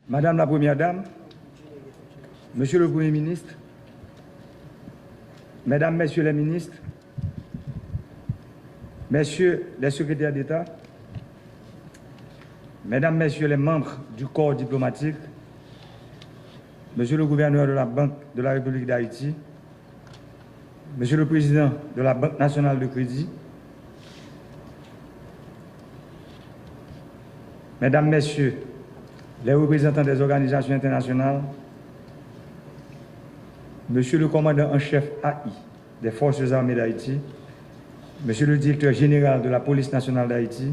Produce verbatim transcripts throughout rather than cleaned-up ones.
Madame la Première Dame, Monsieur le Premier ministre, Mesdames, Messieurs les ministres, Messieurs les secrétaires d'État, Mesdames, Messieurs les membres du corps diplomatique, Monsieur le gouverneur de la Banque de la République d'Haïti, Monsieur le Président de la Banque Nationale de Crédit, Mesdames, Messieurs les représentants des organisations internationales, Monsieur le Commandant en chef A I des Forces Armées d'Haïti, Monsieur le Directeur Général de la Police Nationale d'Haïti,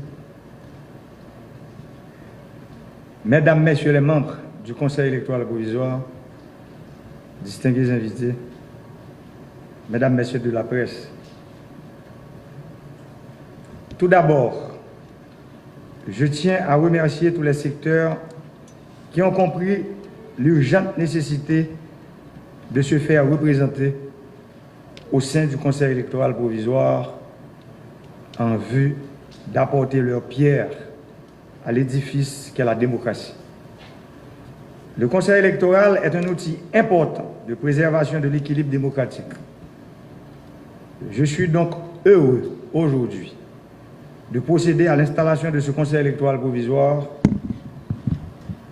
Mesdames, Messieurs les membres du Conseil électoral provisoire, distingués invités, Mesdames, Messieurs de la presse, tout d'abord, je tiens à remercier tous les secteurs qui ont compris l'urgente nécessité de se faire représenter au sein du Conseil électoral provisoire en vue d'apporter leur pierre à l'édifice qu'est la démocratie. Le Conseil électoral est un outil important de préservation de l'équilibre démocratique. Je suis donc heureux aujourd'hui de procéder à l'installation de ce Conseil électoral provisoire.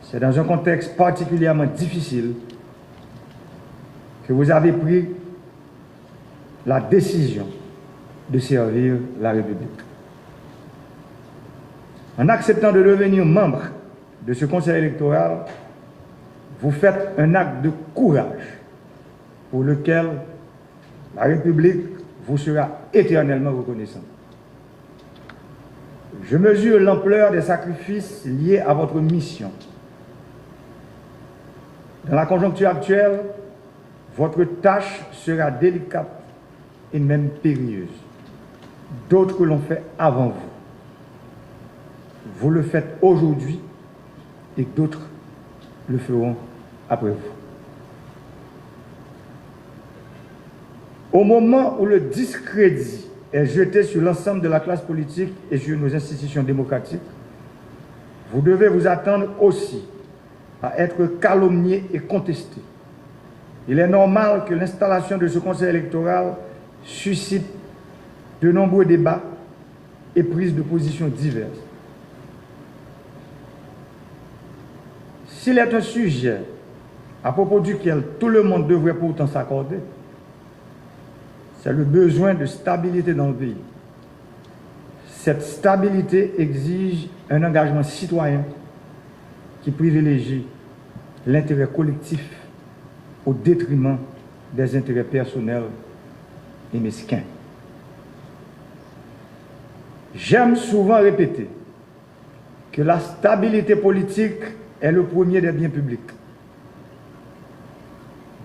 C'est dans un contexte particulièrement difficile que vous avez pris la décision de servir la République. En acceptant de devenir membre de ce Conseil électoral, vous faites un acte de courage pour lequel la République vous sera éternellement reconnaissante. Je mesure l'ampleur des sacrifices liés à votre mission. Dans la conjoncture actuelle, votre tâche sera délicate et même périlleuse. D'autres l'ont fait avant vous. Vous le faites aujourd'hui et d'autres le feront après vous. Au moment où le discrédit est jeté sur l'ensemble de la classe politique et sur nos institutions démocratiques, vous devez vous attendre aussi à être calomnié et contesté. Il est normal que l'installation de ce Conseil électoral suscite de nombreux débats et prises de position diverses. S'il est un sujet à propos duquel tout le monde devrait pourtant s'accorder, c'est le besoin de stabilité dans le pays. Cette stabilité exige un engagement citoyen qui privilégie l'intérêt collectif au détriment des intérêts personnels et mesquins. J'aime souvent répéter que la stabilité politique est le premier des biens publics.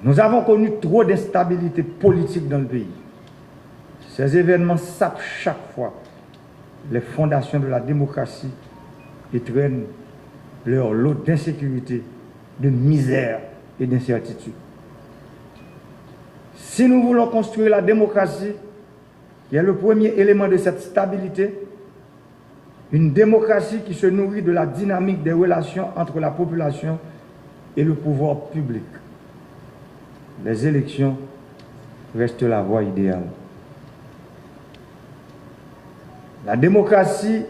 Nous avons connu trop d'instabilité politique dans le pays. Ces événements sapent chaque fois les fondations de la démocratie et traînent leur lot d'insécurité, de misère et d'incertitude. Si nous voulons construire la démocratie, qui est le premier élément de cette stabilité, une démocratie qui se nourrit de la dynamique des relations entre la population et le pouvoir public. Les élections restent la voie idéale. La démocratie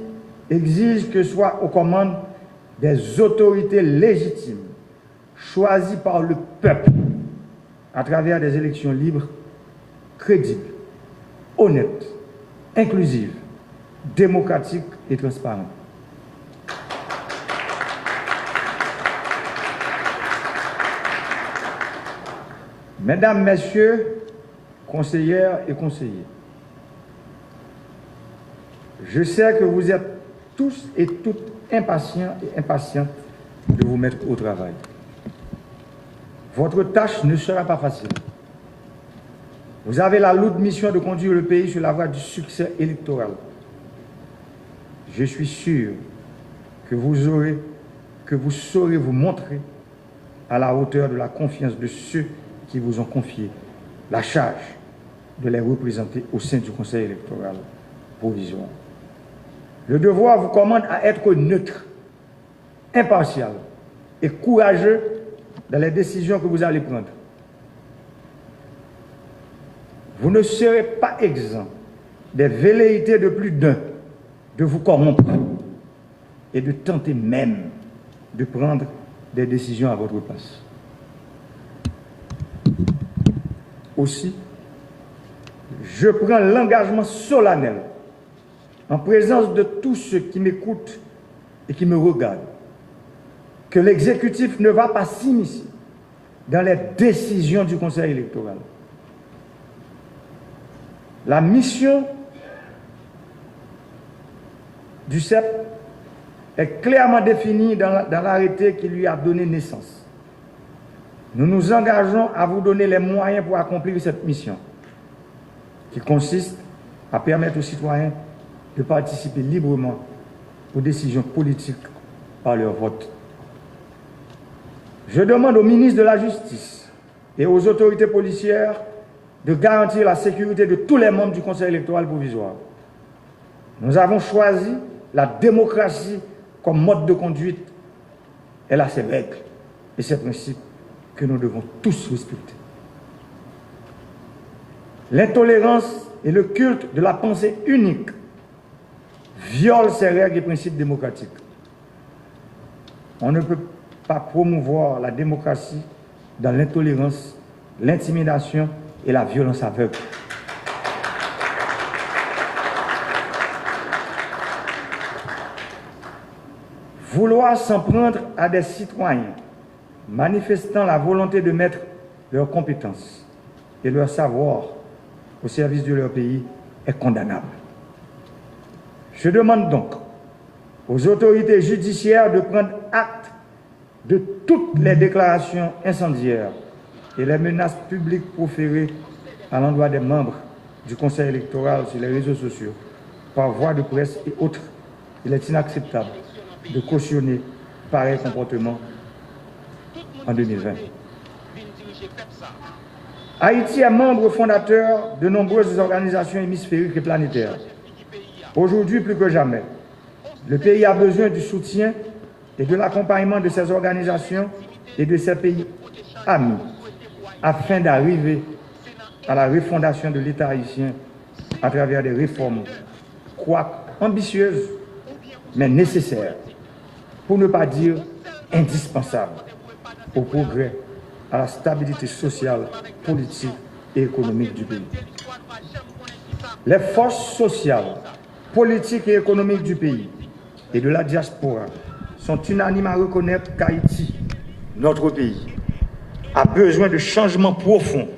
exige que soient aux commandes des autorités légitimes, choisies par le peuple à travers des élections libres, crédibles, honnêtes, inclusives, démocratiques et transparentes. Mesdames, Messieurs, conseillères et conseillers, je sais que vous êtes tous et toutes impatients et impatientes de vous mettre au travail. Votre tâche ne sera pas facile. Vous avez la lourde mission de conduire le pays sur la voie du succès électoral. Je suis sûr que vous aurez, que vous saurez vous montrer à la hauteur de la confiance de ceux qui vous ont confié la charge de les représenter au sein du Conseil électoral provisoire. Le devoir vous commande à être neutre, impartial, et courageux dans les décisions que vous allez prendre. Vous ne serez pas exempt des velléités de plus d'un de vous corrompre et de tenter même de prendre des décisions à votre place. Aussi, je prends l'engagement solennel, en présence de tous ceux qui m'écoutent et qui me regardent, que l'exécutif ne va pas s'immiscer dans les décisions du Conseil électoral. La mission du CEP est clairement définie dans la- dans l'arrêté qui lui a donné naissance. Nous nous engageons à vous donner les moyens pour accomplir cette mission, qui consiste à permettre aux citoyens de participer librement aux décisions politiques par leur vote. Je demande au ministre de la Justice et aux autorités policières de garantir la sécurité de tous les membres du Conseil électoral provisoire. Nous avons choisi la démocratie comme mode de conduite. Elle a ses règles et ses principes que nous devons tous respecter. L'intolérance et le culte de la pensée unique violent ces règles et principes démocratiques. On ne peut pas promouvoir la démocratie dans l'intolérance, l'intimidation et la violence aveugle. Vouloir s'en prendre à des citoyens manifestant la volonté de mettre leurs compétences et leur savoir au service de leur pays est condamnable. Je demande donc aux autorités judiciaires de prendre acte de toutes les déclarations incendiaires et les menaces publiques proférées à l'endroit des membres du Conseil électoral sur les réseaux sociaux, par voie de presse et autres. Il est inacceptable de cautionner pareil comportement en deux mille vingt. Haïti est membre fondateur de nombreuses organisations hémisphériques et planétaires. Aujourd'hui, plus que jamais, le pays a besoin du soutien et de l'accompagnement de ces organisations et de ces pays amis afin d'arriver à la refondation de l'État haïtien à travers des réformes, quoique ambitieuses, mais nécessaires, pour ne pas dire indispensables, au progrès, à la stabilité sociale, politique et économique du pays. Les forces sociales, politiques et économiques du pays et de la diaspora sont unanimes à reconnaître qu'Haïti, notre pays, a besoin de changements profonds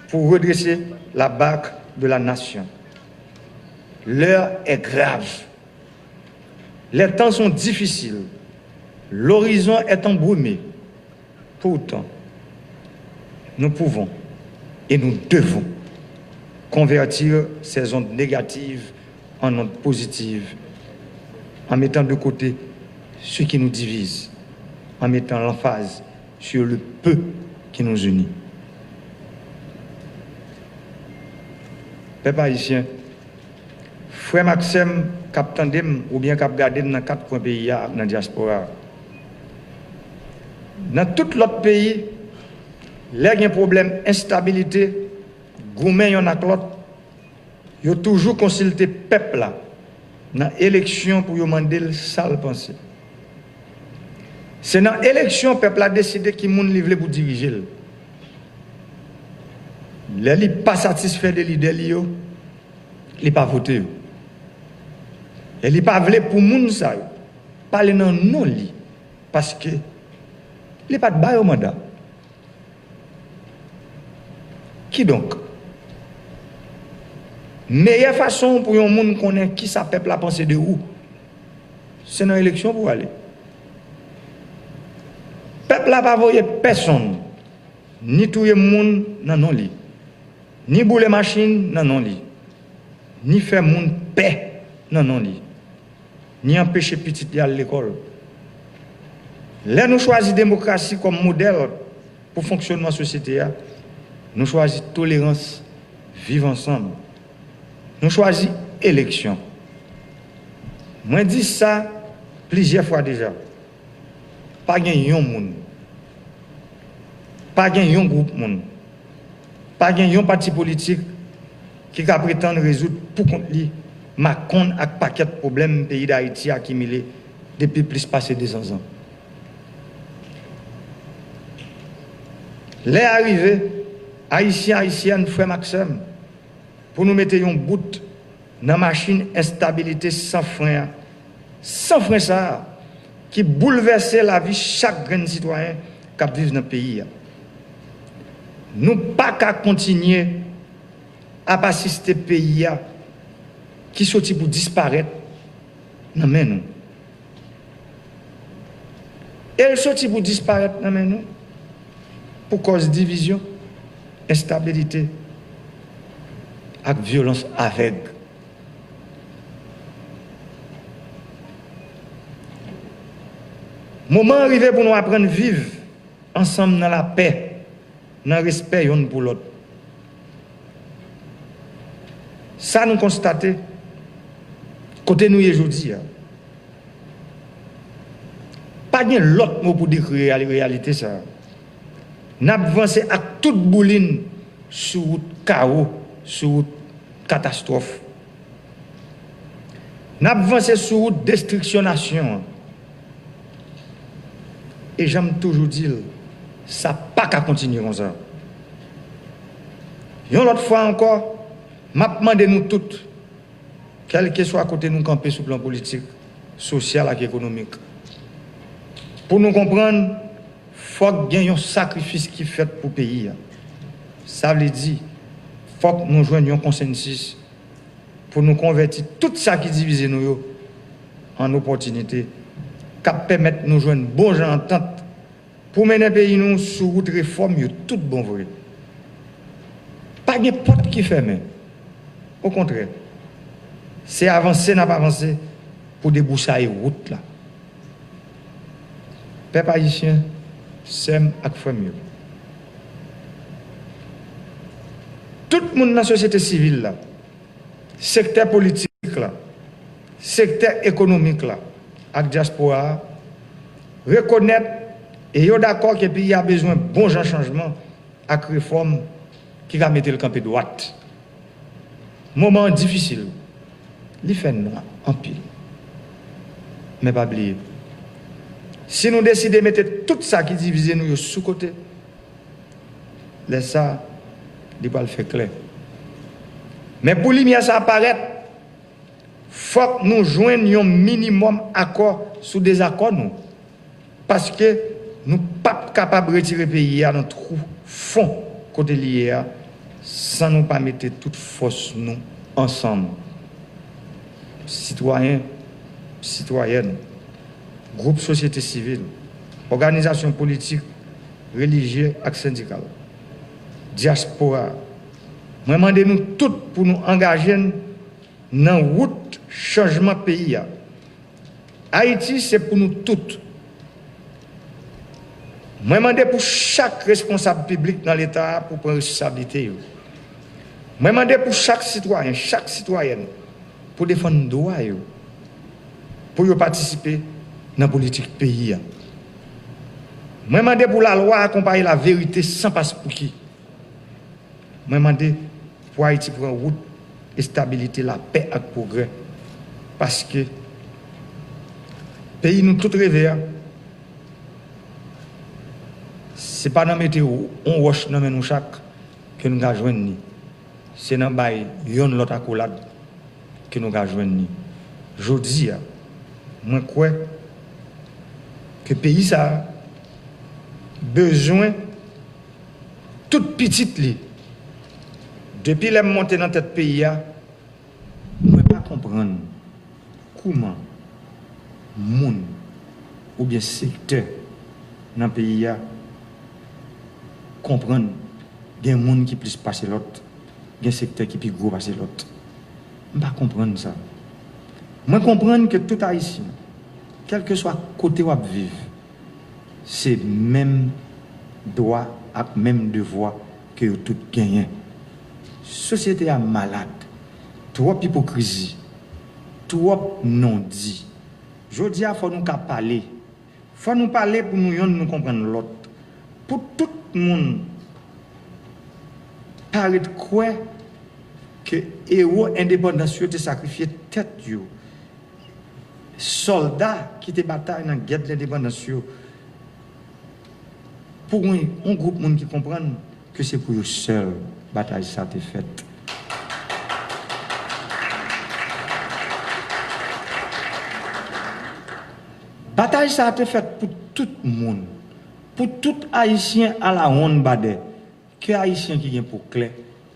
pour redresser la barque de la nation. L'heure est grave. Les temps sont difficiles. L'horizon est embrumé. Pourtant, nous pouvons et nous devons convertir ces ondes négatives en ondes positives, en mettant de côté ce qui nous divise, en mettant l'emphase sur le peu qui nous unit. Pèp ayisyen, frè m ak sè m k ap tande m oubyen k ap gade m nan kat kwen peyi a ak nan dyaspora a. Nan tout lòt peyi, lè gen pwoblèm enstabilite, goumen yonn ak lòt, yo toujou konsilte pèp la nan eleksyon pou yo mande l sa l panse. Se nan eleksyon pèp la deside ki moun li vle pou dirije l. Lè li pa satisfè de lidè li yo, li pa vote yo. E li pa vle pou moun sa yo pale nan non li, paske li pa t ba yo manda. Kidonk, meyè fason pou yon moun konnen kisa pèp la panse de ou, se nan eleksyon pou w ale. Pèp la pa voye pèsonn ni touye moun nan non li, ni boule machin nan non li, ni fè moun pè nan non li, ni anpeche pitit li al lekòl. Lè nou chwazi demokrasi kòm modèl pou fonksyònman sosyete a, nou chwazi tolerans, viv ansanm. Nou chwazi eleksyon. Mwen di sa plizyè fwa deja. Pa gen yon moun, pa gen yon gwoup moun, pa gen yon pati politik ki ka pretann rezoud pou kont li makonn ak pakèt pwoblèm peyi Dayiti akimile depi plis pase de san zan. Lè a rive, Ayisyen, Ayisyèn, frè m ak sè m, pou nou mete yon bout nan machin enstabilite san fren an, san fren sa a, ki boulvèse lavi chak grenn sitwayen k ap viv nan peyi a. Nou pa ka kontinye ap asiste peyi a ki soti pou disparèt nan men nou. E l soti pou disparèt nan men nou pou kòz divizyon, enstabilite ak vyolans avèg. Moman an rive pou nou aprann viv ansanm nan lapè, nan respè yonn pou lòt. Sa nou konstate, kote nou ye jodi a, pa gen lòt mo pou dekri reyal-, reyalite sa a. N ap vanse ak tout boulin sou wout kawo, sou wout katastwòf. N ap vanse sou wout destriksyon nasyon an. E jan m toujou di l, sa pa ka kontinye konsa. Yon lòt fwa ankò, m ap mande nou tout, kèlkeswa kote nou kanpe sou plan politik, sosyal ak ekonomik, pou nou konprann, fòk gen yon sakrifis ki fèt pou peyi a. Sa vle di, fòk nou jwenn yon konsensis pou nou konvèti tout sa ki divize nou yo an opòtinite k ap pèmèt nou jwenn bon jan antant pou mennen peyi nou sou wout refòm yo tout bon vre. Pa gen pòt ki fèmen. Okontrè, se avanse n ap avanse pou debouchaye wout la. Pèp ayisyen, sè m ak frè m yo, tout moun nan sosyete sivil la, sektè politik la, sektè ekonomik la ak dyaspora a rekonèt e yo dakò ke peyi a bezwen bon jan chanjman ak refòm ki ka mete l kanpe dwat. Moman an difisil, li fè nwa anpil. Men pa bliye, si nou deside mete tout sa ki divize nou yo sou kote, lè sa a, li pral fè klè. Men pou limyè sa a parèt, fòk nou jwenn yon minimòm akò sou dezakò nou. Paske nou p ap kapab retire peyi a nan twou fon kote li ye a san nou pa mete tout fòs nou ansanm. Sitwayen, sitwayèn, gwoup sosyete sivil, òganizasyon politik, relijye ak sendikal, dyaspora, mwen mande nou tout pou nou angaje n nan wout chanjman peyi a. Ayiti se pou nou tout. Mwen mande pou chak responsab piblik nan Leta a pou pran responsablite yo. Mwen mande pou chak sitwayen, chak sitwayèn, pou defann dwa yo, pou yo patisipe nan politik peyi a. Mwen mande pou lalwa akonpaye laverite san paspouki. Mwen mande pou Ayiti pran wout estabilite, lapè ak pwogrè. Paske peyi nou tout reve a, se pa nan mete yon wòch nan men nou chak ke nou ka jwenn li. Se nan bay yonn lòt akolad ke nou ka jwenn li. Jodi a, mwen kwè ke peyi sa a bezwen tout pitit li. Depi lè m monte nan tèt peyi a, mwen pa konprann kouman moun oubyen sektè nan peyi a konprann gen moun ki plis pase lòt, gen sektè ki pi gwo pase lòt. M pa konprann sa. Mwen konprann ke tout Ayisyen, kèlkeswa kote w ap viv, se menm dwa ak menm devwa ke yo tout genyen. Sosyete a malad, twòp ipokrizi, twòp non di. Jodi a, fò nou ka pale, Fò nou pale pou nou yonn nou konprann lòt. Pou tout moun pa ret kwè ke ewo endepandans yo te sakrifye tèt yo, sòlda ki te batay nan gèt lendepandans yo, pou yon, yon gwoup moun ki konprann ke se pou yo sèl batay sa te fèt. Batay sa te fèt pou tout moun, pou tout Ayisyen alawonnbadè, ke Ayisyen ki gen po klè,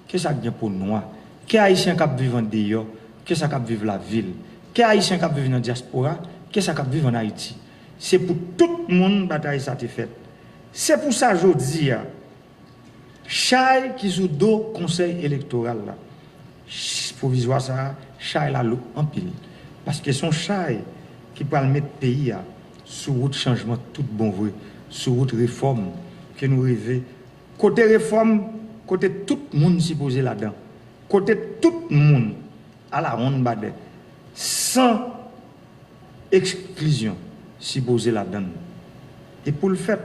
ke sa k gen po nwa, ke Ayisyen k ap viv andeyò, ke sa k ap viv lavil, ke Ayisyen k ap viv nan dyaspora, ke sa k ap viv ann Ayiti. Se pou tout moun batay sa te fèt. Se pou sa jodi a, chay ki sou do Konsèy Elektoral la, ch-, pwovizwa sa a, chay la lou anpil. Paske se yon chay ki pral met peyi a sou wout chanjman tout bon vre, sou wout refòm ke nou reve, kote refòm, kote tout moun sipoze ladan, kote tout moun alawonnbadè, san eksklizyon, sipoze ladann. E pou l fèt,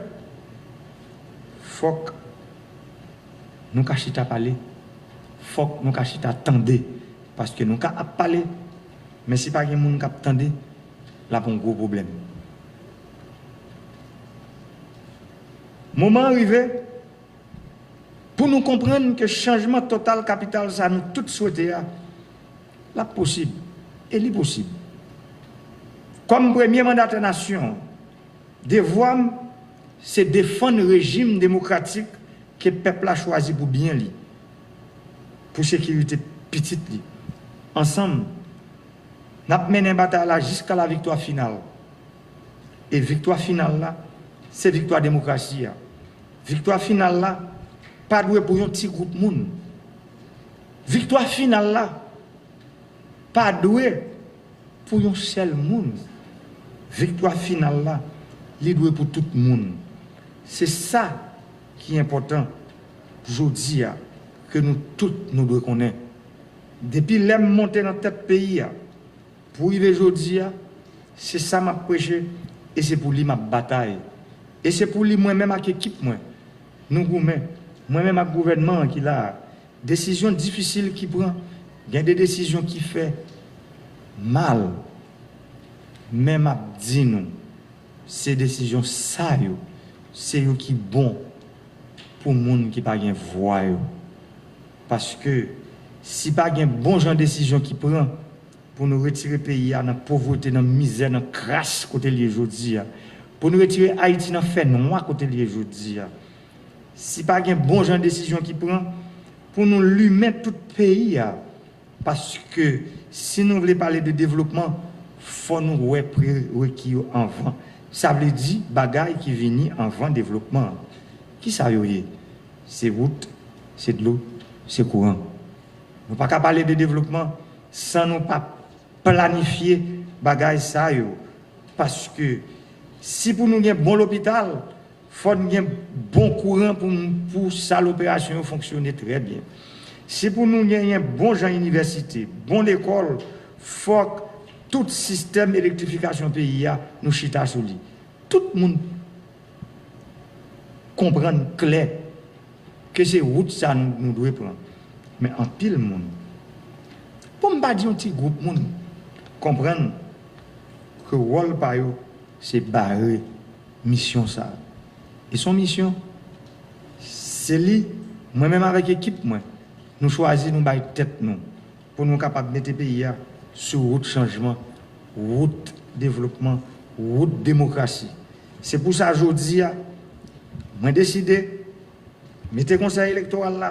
fòk nou ka chita pale, fòk nou ka chita tande, paske nou ka ap pale, men si pa gen moun k ap tande, l ap yon gwo pwoblèm. Moman an rive, pou nou konprann ke chanjman total kapital sa nou tout swete a, l ap posib, e li posib. Kòm premye mandatè nasyon an, devwa m se defann rejim demokratik ke pèp la chwazi pou byen li, pou sekirite pitit li. Ansanm, n ap mennen batay la jiska laviktwa final. E viktwa final la, se viktwa demokrasi a. Viktwa final la pa dwe pou yon ti gwoup moun. Viktwa final la pa dwe pou yon sèl moun. Viktwa final la, li dwe pou tout moun. Se sa ki enpòtan jodi a, ke nou tout nou dwe konnen. Depi lè m monte nan tèt peyi a, pou rive jodi a, se sa m ap preche e se pou li m ap batay. E se pou li mwen menm ak ekip mwen, nou goumen, mwen menm ak gouvènman an ki la a. Desizyon difisil ki pran, gen de desizyon ki fè mal. Men m ap di nou, se desizyon sa yo, se yo ki bon pou moun ki pa gen vwa yo. Paske si pa gen bon jan desizyon ki pran pou nou retire peyi a nan povrete, nan mizè, nan kras kote l ye jodi a, pou nou retire Ayiti nan fènwa kote l ye jodi a, si pa gen bon jan desizyon ki pran pou nou limen tout peyi a, paske si nou vle pale de devlopman, fò nou wè prereki yo anvan. Sa vle di bagay ki vini anvan devlopman an. Kisa yo ye? Se wout, se dlo, se kouran. Nou pa ka pale de devlopman san nou pa planifye bagay sa yo. Paske si pou nou gen bon lopital, fò n gen bon kouran pou, pou sal operasyon yo fonksyone trè byen. Si pou nou genyen bon jan inivèsite, bon lekòl, fòk tout sistèm elektrifikasyon peyi a, nou chita sou li. Tout moun konprann klè ke se wout sa nou, nou dwe pran. Men anpil moun, pou m pa di yon ti gwoup moun, konprann ke wòl pa yo se bare misyon sa a. E se yon misyon, se li, mwen menm avèk ekip mwen, nou chwazi nou bay tèt nou pou nou kapab mete peyi a sou wout chanjman, wout devlopman, wout demokrasi. Se pou sa jodi a, mwen deside mete Konsèy Elektoral la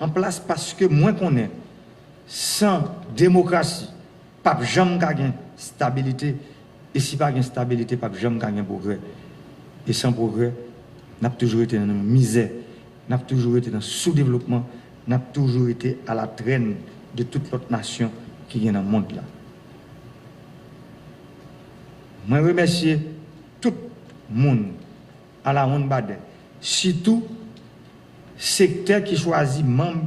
an plas paske mwen konnen san demokrasi, p ap janm ka gen stabilite, e si pa gen stabilite, p ap janm ka gen pwogrè. E san pwogrè, n ap toujou rete nan mizè, n ap toujou rete nan soudevlopman, n ap toujou rete alatrèn de tout lòt nasyon ki gen nan mond la. Mwen remèsye tout moun alawonnbadè, sitou sektè ki chwazi manm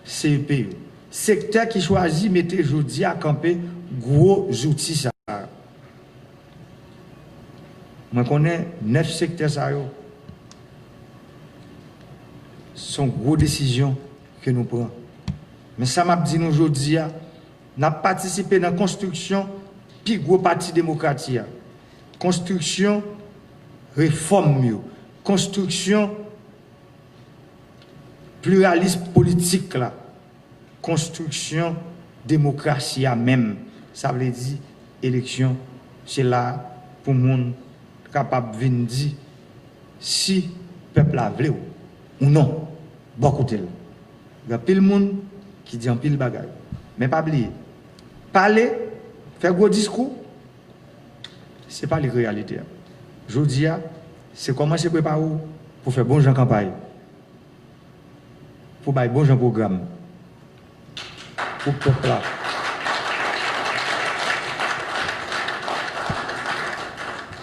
C E P yo, sektè ki chwazi mete jodi a kanpe gwo zouti sa a. Mwen konnen nèf sektè sa yo, se yon gwo desizyon ke nou pran. Men sa m ap di nou jodi a, n ap patisipe nan konstriksyon pi gwo pati demokrati a, konstriksyon refòm yo, konstriksyon pliralis politik la, konstriksyon demokrasi a menm. Sa vle di, eleksyon, se la pou moun kapab vin di si pèp la vle w ou non, bò kote l. Gen anpil moun ki di anpil bagay. Men pa bliye, pale, fè gwo diskou, se pa li k reyalite a. Jodi a, se kòmanse prepare w pou fè bon jan kanpay, pou bay bon jan pwogram pou pèp la,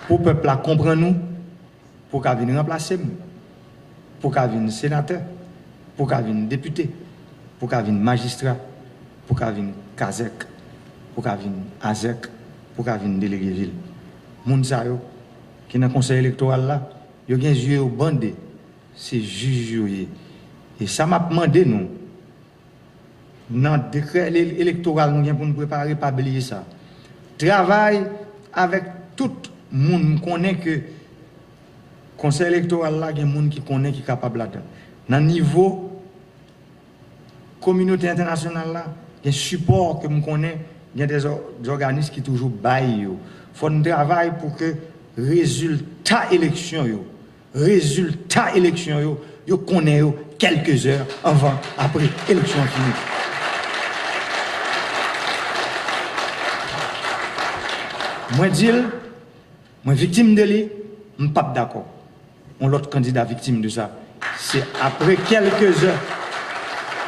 pou pèp la konprann ou, pou w ka vin ranplase m, pou w ka vin senatè, pou w ka vin depite, pou w ka vin majistra, pou w ka vin kazèk, pou w ka vin azèk, pou w ka vin delege vil. Moun sa yo ki nan konsèy elektoral la, yo gen zye yo bande, se jij yo ye. E sa m ap mande nou, nan dekrè ele-, elektoral nou gen pou nou prepare, pa bliye sa. Travay avèk tout moun. M konnen ke konsèy elektoral la gen moun ki konnen, ki kapab ladan. Nan nivo kominote entènasyonal la, gen sipò ke m konnen gen de zò-, zòganis ki toujou bay yo. Fò n travay pou ke rezilta eleksyon yo, rezilta eleksyon yo, yo konnen yo kèlke zè anvan, apre eleksyon an fini. Mwen di l, mwen viktim de li, m p ap dakò yon lòt kandida viktim de sa. Se apre kèlke zè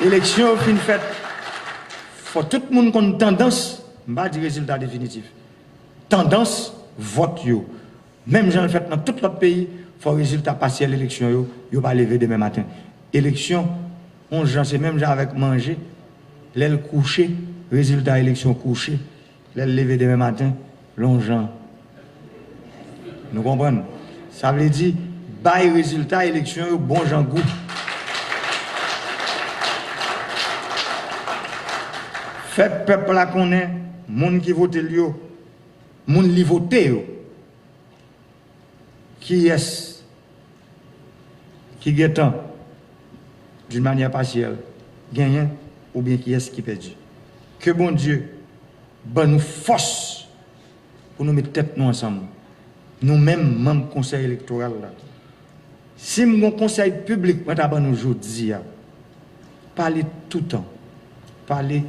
eleksyon yo fin fèt, fò tout moun konn tandans, m pa di rezilta definitif, tandans vòt yo. Menm jan l fèt nan tout lòt peyi, fò rezilta pasyèl eleksyon yo, yo pa leve demen maten. Eleksyon, yon jan, se menm jan avèk manje, lè l kouche, rezilta eleksyon kouche, lè l leve demen maten, l yon jan. Nou konprann? Sa vle di, bay rezilta eleksyon yo bon jan gou. Fè pèp la konnen moun ki vote l yo, moun li vote yo, kiyès ki gentan, d'une manière partielle, genyen oubyen kiyès ki pèdi. Ke Bondye ban nou fòs pou nou met tèt nou ansanm, nou menm manm Konsèy Elektoral la. Si m gon konsèy piblik mwen ta ban nou jodi a, pale toutan, pale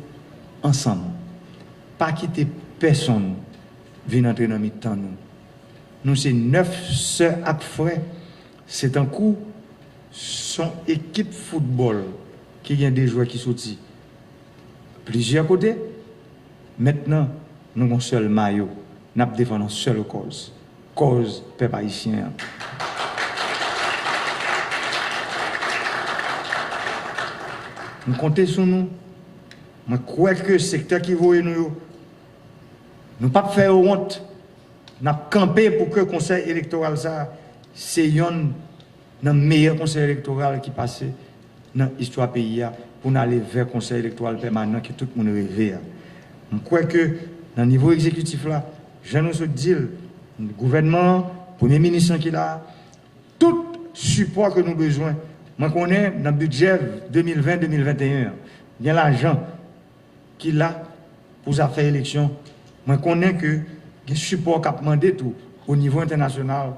ansanm. Pa kite pèsonn vin antre nan mitan nou. Nou se nèf sè ak frè. Se tankou s on ekip foutbòl ki gen de jwè ki soti plizyè kote. Mentnan, nou gon sèl mayo. N ap defann yon sèl kòz, kòz pèp ayisyen an. M konte sou nou. Mwen kwè ke sektè ki voye nou yo, nou p ap fè yo wont. N ap kanpe pou ke Konsèy Elektoral sa a se yonn nan meyè konsèy elektoral ki pase nan istwa peyi a, pou n ale vè Konsèy Elektoral Pèmanan ke tout moun reve a. M kwè ke nan nivo egzekitif la, jan nou sot di l, gouvènman an, premye minis lan ki la a, tout sipò ke nou bezwen. Mwen konnen nan bidjè de mil ven, de mil venteyen an, gen lajan ki la pou zafè eleksyon. Mwen konnen ke gen sipò k ap mande tou o nivo entènasyonal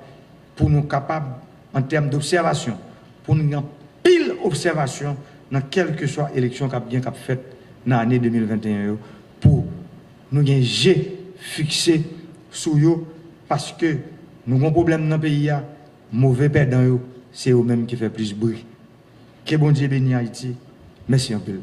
pou nou kapab, an tèm d obsèvasyon, pou nou gen anpil obsèvasyon nan kèlkeswa eleksyon k ap gen, k ap fèt nan ane de mil venteyen yo, pou nou gen je fikse sou yo, paske nou gen yon pwoblèm nan peyi a, move pèdan yo, se yo menm ki fè plis bri. Ke Bondye beni Ayiti. Mèsi anpil.